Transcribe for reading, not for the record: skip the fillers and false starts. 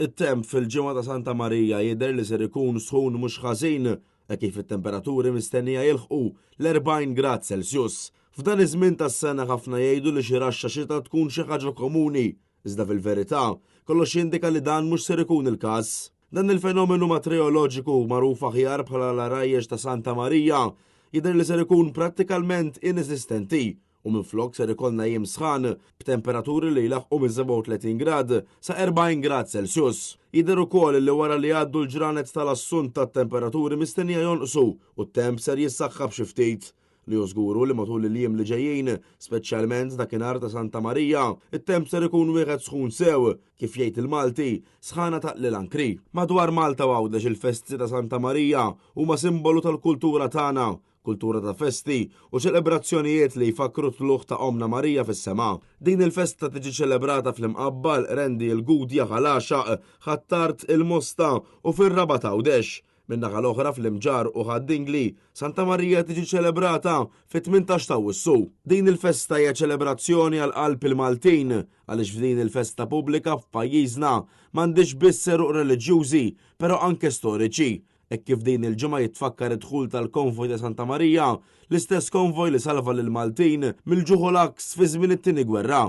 It-temp fil-ġimgħa ta' Santa Marija jidher li ser ikun sħun mhux ħażin hekk kif it-temperaturi mistennija jilħqu l-40 grad Celsius. F'dan iż-żmien tas-sena ħafna jgħidu li xi raxxa xita tkun xi ħaġa komuni, iżda fil-verità kollox jindika li dan mhux ser ikun il-każ. Dan il-fenomenu matreoloġiku magħruf aħjar bħala l-għarajjex ta' Santa Marija jidher li ser ikun prattikalment ineżistenti u minflok ser ikollna jiem sħan b'temperaturi li jlaħħqu minn 37 grad sa 40 grad Celsius. Jidher ukoll li wara li jgħaddu l-ġranet tal-Assunta t-temperaturi mistennija jonqsu u t-temp ser jissaħħab xi ftit. Li hu żgur hu li matul il-jiem li ġejjin, speċjalment dakinhar ta' Santa Marija, it-temp ser ikun wieħed sħun sew, kif jgħid il-Malti, sħana taqli l-ankri. Madwar Malta u Għawdex il-festi ta' Santa Marija huma simbolu tal-kultura tagħna, kultura ta' festi u ċelebrazzjonijiet li jfakkru t-tlugħ ta' Ommna Marija fis-sema. Din il-festa tiġi ċelebrata fl-Imqabba, l-Qrendi, il-Gudja, Ħal Għaxaq, Ħ'Attard, il-Mosta u fir-Rabat Għawdex. Min-naħa l-oħra fl-Imġarr u Ħad-Dingli, Santa Marija tiġi ċelebrata fit-18 ta' Awwissu. Din il-festa hija ċelebrazzjoni għal qalb il-Maltin għaliex f'din il-festa pubblika f'pajjiżna m'għandhiex biss għeruq reliġjużi però anke storiċi. Hekk kif din il-ġimgħa jitfakkar id-dħul tal-Konvoj ta' Santa Marija, l-istess konvoj li salva lill-Maltin mill-ġuħ u l-għaks fi żmien it-Tieni Gwerra.